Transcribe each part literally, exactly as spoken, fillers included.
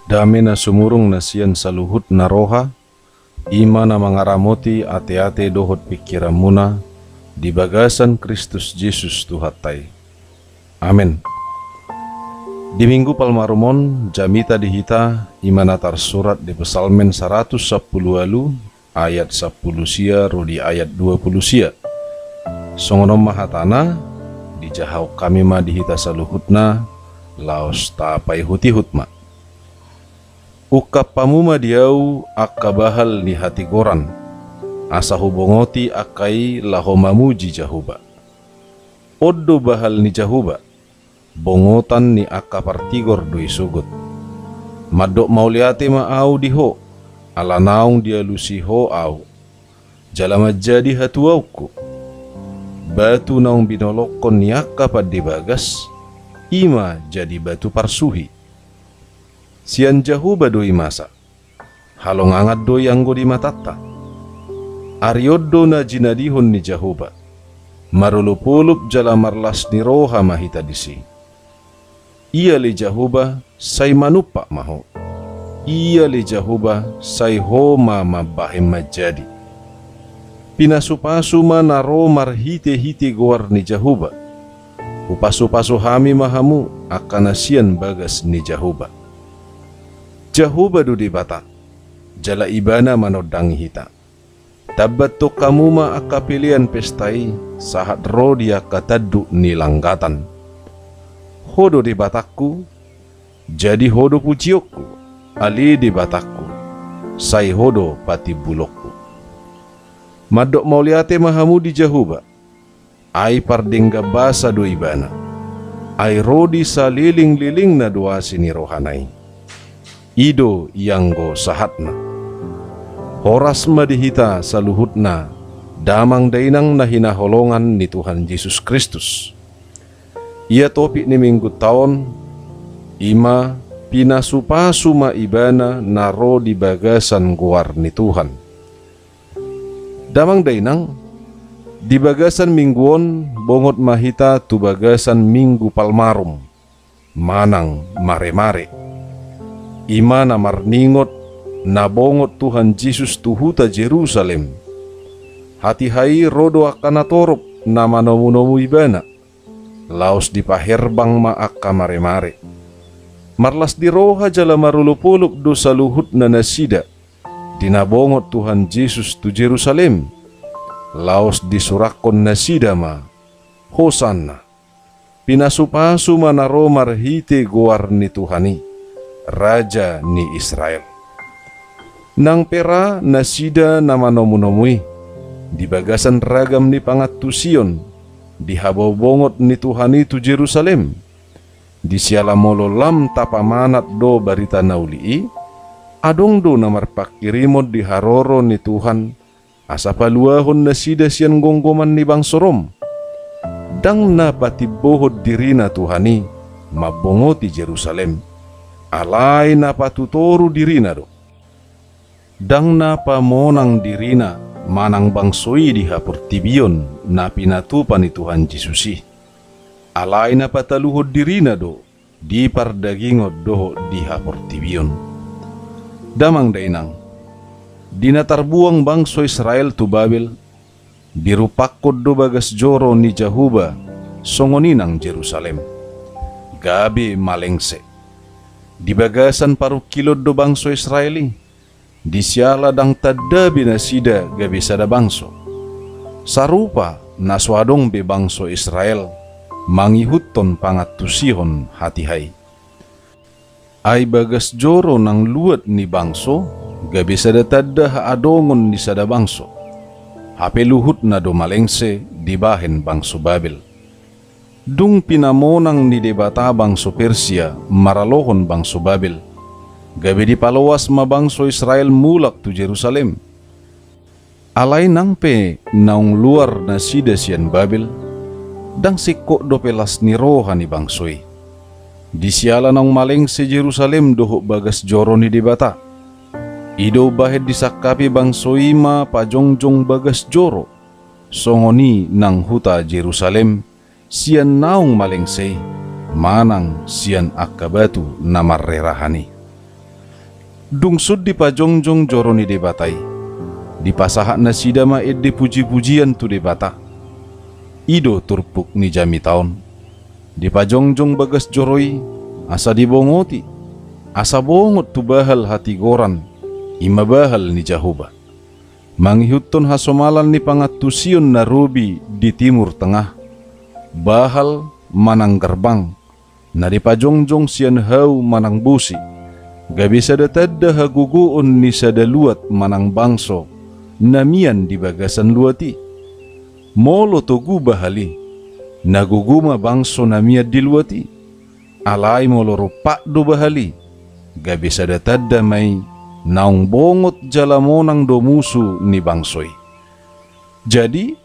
Dame na sumurung na sian saluhut na roha, i ma na mangaramoti ateate dohot pingkiranmuna di bagasan Kristus Jesus Tuhanta i. Amen. Di Minggu Palmarum on, jamita di hita i ma na tarsurat di Psalmen saratus sampulu ualu, ayat sampulu sia ro di ayat dua pulu sia. Songon on ma hatana, dijahahon hami ma di hita saluhutna, laos tapaihut-ihut ma. Ungkap hamu ma di ahu angka bahal ni hatigoran, asa hubongoti angka i laho mamuji Jahowa. On do bahal ni Jahowa, bongotan ni angka partigor do isogot. Mandok mauliate ma ahu di ho, ala naung dialusi ho ahu. Jala manjadi hatuaonku. Batu naung binolongkon ni angka pande bagas, i ma jadi batu parsuhi. Sian Jahowa do i masa. Halongangan do i anggo di matanta. Ari on do na jinadihon ni Jahowa. Marolop-olop jala marlas ni roha ma hita disi. Ia ale Jahowa, sai manumpak ma ho. Ia ale Jahowa, sai ho ma mambahen manjadi. Pinasu-pasu ma na ro marhite-hite goar ni Jahowa. Hupasu-pasu hami ma hamu, angka na sian bagas ni Jahowa. Jahowa do Debata, jala Ibana manondangi hita. Tambathon hamu ma angka pelean pesta i, sahat ro di angka tanduk ni langgatan. Ho do Debatangku, jadi ho do pujionku, ale Debatangku, sai ho do patimbulonku. Mandok mauliate ma hamu di Jahowa, ai pardenggan basa do Ibana. Ai ro di saleleng-lelengna do asi ni rohana i. I do ianggo sahatna. Horas ma di hita saluhutna, damang dainang na hinaholongan ni Tuhan Jesus Kristus. Ia topik ni Minggunta on, i ma pinasu-pasu ma Ibana na ro di bagasan goar ni Tuhan. Damang dainang, di bagasan minggu on bongot ma hita tu bagasan Minggu Palmarum, manang Mare-mare. I ma na marningot na bongot Tuhan Jesus tu huta Jerusalem. Hatiha i ro do angka natorop na manomu-nomu Ibana. Laos dipaherbang ma angka mare-mare. Marlas ni roha jala marolop-olop do saluhutna nasida, di na bongot Tuhan Jesus tu Jerusalem. Laos disurakkon nasida ma, Hosanna. Pinasu-pasu ma na ro marhite goar ni Tuhan i, Raja ni Israel. Nang pe ra nasida na manomu-nomu i, di bagasan ragam ni pangantusion, di habobongot ni Tuhan i tu Jerusalem. Di siala molo lam tapamanat do barita na uli i, adong do na marpangkirimon di haroro ni Tuhan, asa paluahon nasida sian gomgoman ni bangso Rom. Ndang na patimbohon dirina Tuhan i, mambongoti Jerusalem. Alai na patutoru dirina do. Ndang na pamonang dirina manang bangso i di haportibion na pinatupa ni Tuhan Jesus i. Alai na pataluhon dirina do di pardagingon dohot di haportibion. Damang dainang, di na tarbuang bangso Israel tu Babel, dirumpakkon do bagas joro ni Jahowa, songon i nang Jerusalem. Gabe malengse. Di bagasan parungkilon do bangso Israel i, di siala ndang tanda be nasida gabe sada bangso. Sarupa na so adong be bangso Israel, mangihuthon pangantusihon hatiha i. Ai bagas joro nang luat ni bangso, gabe sada tanda haadongon ni sada bangso. Hape luhutna do malengse dibahen bangso Babel. Dung pinamonang ni Debata bangso Persia maralohon bangso Babel, gabe dipaloas ma bangso Israel mulak tu Jerusalem. Alai nang pe naung luar nasida sian Babel, ndang singkop dope las ni roha ni bangso i. Di siala naung malengse Jerusalem dohot bagas joro ni Debata. I do umbahen disangkapi bangso i ma pajongjong bagas joro, songon i nang huta Jerusalem, sian naung malengse i, manang sian angka batu na marrerahan i. Dung sun dipajongjong joro ni Debata i, dipasahat nasida ma ende pujipujian tu Debata. I do turpuk ni jamita on. Dipajongjong bagas joro i, asa dibongoti, asa bongot tu bahal hatigoran, i ma bahal ni Jahowa. Mangihuthon hasomalan ni pangantusion na robi di Timur Tengah, bahal manang garbang, na dipajongjong sian hau manang bosi, gabe sada tanda hagogoon ni sada luat manang bangso na mian di bagasan luat i. Molo togu bahal i, na gogo ma bangso na mian di luat i. Alai molo rumpak do bahal i, gabe sada tanda ma i naung bongot jala monang do musu ni bangso i. Jadi,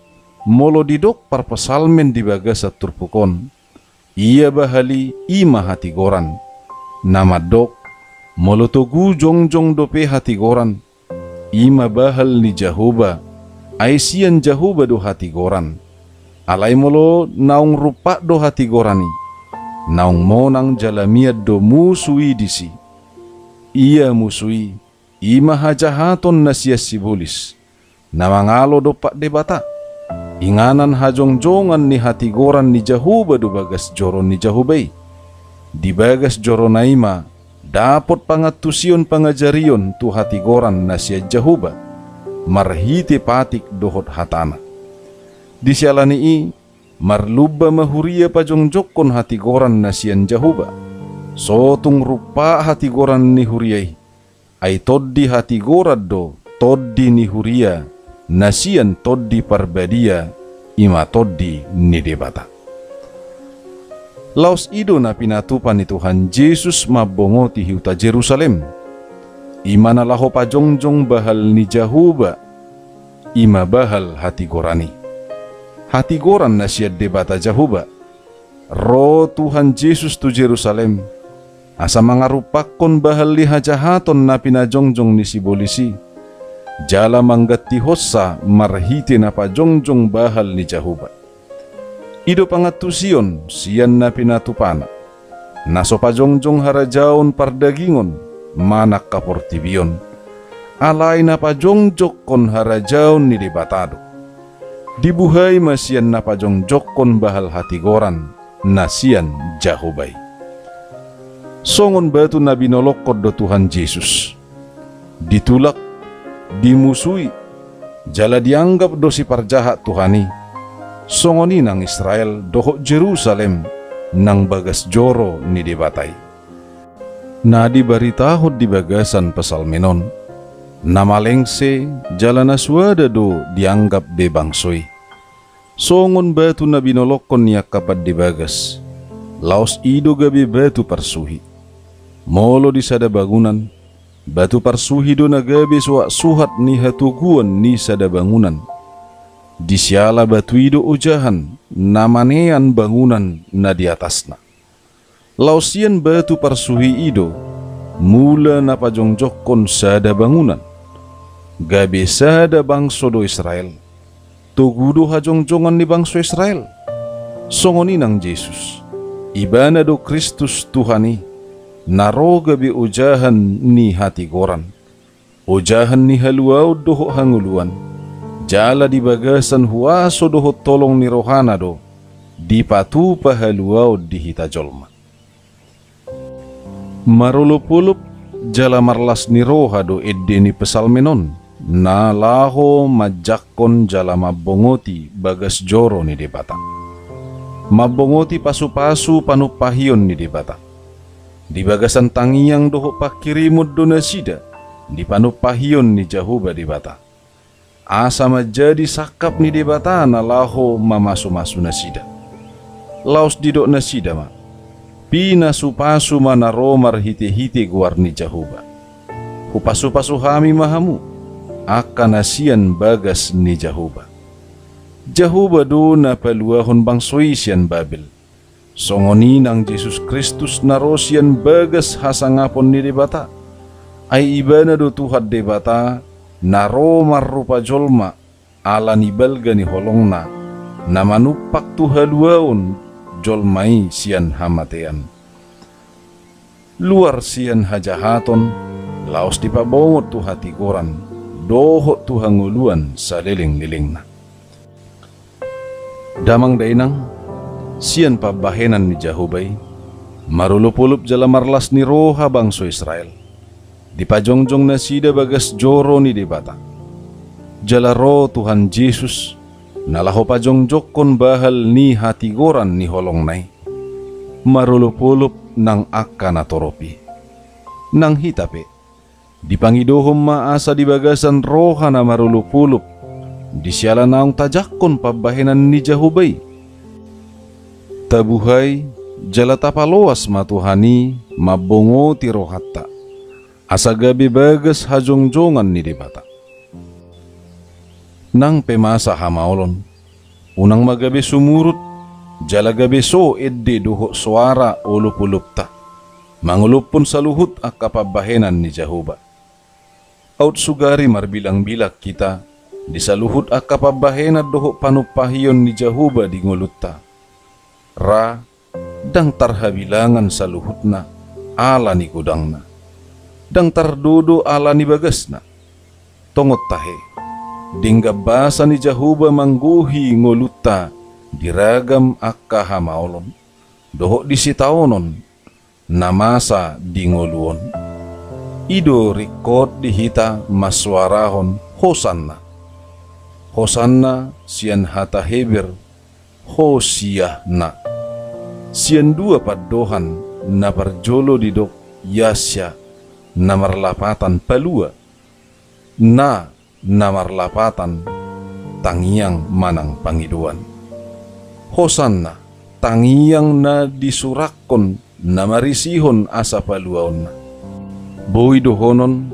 molo didok parpsalmen di bagasan turpuk on, ia bahal i i ma hatigoran. Na mandok, molo togu jongjong dope hatigoran, i ma bahal ni Jahowa, ai sian Jahowa do hatigoran. Alai molo naung rumpak do hatigoran i, naung monang jala mian do musu i disi. Ia musu i, i ma hajahaton na sian sibolis, na mangalo dompak Debata. Inganan hajongjongan ni hatigoran ni Jahowa do bagas joro ni Jahowa i. Di bagas jorona i ma dapot pangantusion pangajarion tu hatigoran na sian Jahowa, marhite patik dohot hatana. Di siala ni i, marlumba ma huria pajongjongkon hatigoran na sian Jahowa. So tung rumpak hatigoran ni huria i, ai tondi hatigoran do tondi ni huria, na sian Tondi Parbadia, i ma Tondi ni Debata. Laos i do na pinatupa ni Tuhan Jesus mambongoti huta Jerusalem, i ma na laho pajongjong bahal ni Jahowa, i ma bahal hatigoran i. Hatigoran na sian Debata Jahowa. Ro Tuhan Jesus tu Jerusalem, asa mangarumpakkon bahal ni hajahaton na pinajongjong ni sibolis i, jala manggantihonsa marhite na pajongjong bahal ni Jahowa. I do pangantusion sian na pinatupana, na so pajongjong harajaon pardagingon manang haportibion, alai na pajongjongkon harajaon ni Debata do. Dibuhai ma sian na pajongjongkon bahal hatigoran na sian Jahowa i. Songon batu na binolongkon do Tuhan Jesus. Ditulak, dimusui, jala dianggap do siparjahat Tuhan i. Songon i nang Israel dohot Jerusalem, nang bagas joro ni Debata i. Na dibaritahon di bagasan psalmen on, na malengse jala na suada do dianggap be bangso i. Songon batu na binolongkon ni angka pandebagas, laos i do gabe batu parsuhi. Molo di sada bangunan, batu parsuhi do na gabe suhatsuhat ni hatoguon ni sada bangunan. Di siala batu i do ojahan na manean bangunan na di atasna. Laos sian batu parsuhi i do mula na pajongjongkon sada bangunan. Gabe sada bangso do Israel. Togu do hajongjongan ni bangso Israel. Songon i nang Jesus, Ibana do Kristus Tuhan i, na ro gabe ojahan ni hatigoran, ojahan ni haluaon dohot hangoluan, jala di bagasan huaso dohot holong ni rohana do dipatupa haluaon di hita jolma. Marolopolop jala marlas ni roha do ende ni psalmen on, na laho manjangkon jala mambongoti bagas joro ni Debata. Mambongoti pasupasu panumpahion ni Debata. Di bagasan tangiang dohot pangkirimon do nasida di panumpahion ni Jahowa Debata, asa manjadi sangkap ni Debata na laho mamasumasu nasida. Laos didok nasida ma, pinasupasu ma na ro marhitehite goar ni Jahowa. Hupasupasu hami ma hamu, angka na sian bagas ni Jahowa. Jahowa do na paluahon bangso i sian Babel. Songon i nang Jesus Kristus na ro sian bagas hasangapon ni Debata. Ai Ibana do Tuhan Debata na ro marrupa jolma, ala ni balga ni holongna, na manumpak tu haluaon jolma i sian hamatean. Luar sian hajahaton, laos dipabongot tu hatigoran dohot tu hangoluan salelenglelengna. Damang dainang, sian pambahenan ni Jahowa i, marolopolop jala marlas ni roha bangso Israel, dipajongjong nasida bagas joro ni Debata. Jala ro Tuhan Jesus, na laho pajongjongkon bahal ni hatigoran ni holongna i, marolopolop nang angka na torop i. Nang hita pe, dipangidohon ma asa di bagasan roha na marolopolop, di siala naung tajangkon pambahenan ni Jahowa i, tabuhai jala tapaloas ma Tuhan i mambongoti rohanta, asa gabe bagas hajongjongan ni Debata. Nang pe masa hamaolon, unang ma gabe sumurut, jala gabe so ende dohot soara olopolopta, mangolophon saluhut angka pambahenan ni Jahowa. Aut sugari marbilangbilang hita di saluhut angka pambahenan dohot panumpahion ni Jahowa di ngolunta. Ra, ndang tarhabilangan saluhutna ala ni godangna, ndang tardodo ala ni bagasna. Tongon tahe, denggan basa ni Jahowa manggohi ngolunta di ragam angka hamaolon dohot di sitaonon na masa di ngolu on. I do ringkot di hita mansoarahon Hosanna. Hosanna sian hata Heber Hosiahna, sian dua pandohan. Na parjolo didok Yasya, na marlapatan palua, na na marlapatan tangiang manang pangidoan. Hosanna, tangiang na disurakkon na marisihon asa paluaonna. Boi dohonon,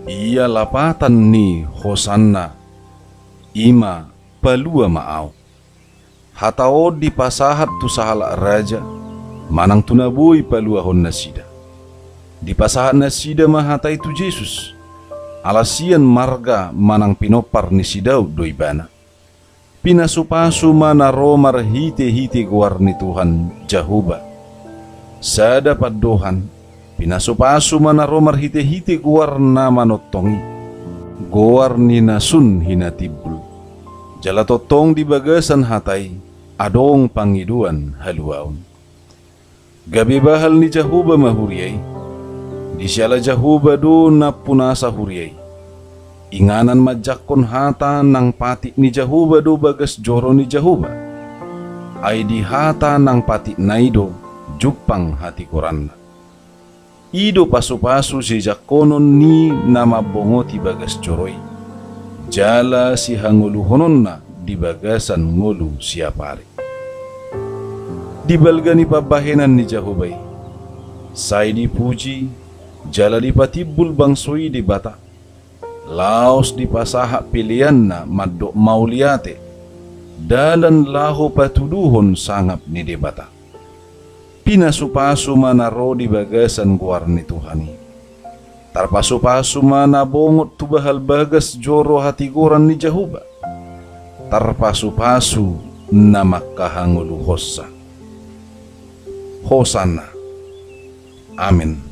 ia lapatan ni Hosanna, i ma palua ma ahu. Hata on dipasahat tu sahalak raja, manang tu na boi paluahon nasida. Dipasahat nasida ma hata i tu Jesus, ala sian marga manang pinompar ni si Daud do ibana. Pinasupasu ma na ro marhitehite goar ni Tuhan Jahowa. Sada pandohan, pinasupasu ma na ro marhitehite goar na manongtong i, goar ni na sun hinatimbul. Jala tongtong di bagasan hata i adong pangidoan haluaon. Gabe bahal ni Jahowa ma huria i. Di siala Jahowa do nampunasa huria i. Inganan manjangkon hata nang patik ni Jahowa do bagas joro ni Jahowa. Ai di hata nang patikna i do jumpang hatigoranna. I do pasupasu sijangkonon ni na mambongoti bagas joro i, jala sihangoluhononna di bagasan ngolu siapari. Di balga ni pambahenan ni Jahowa i, sai dipuji jala dipatimbul bangso i Debata, laos dipasahat peleanna mandok mauliate, dalan laho patuduhon sangap ni Debata. Pinasupasu ma na ro di bagasan goar ni Tuhan i. Tarpasupasu ma na bongot tu bahal bagas joro hatigoran ni Jahowa. Tarpasupasu na mangkahangoluhonsa. Hosanna. Amen.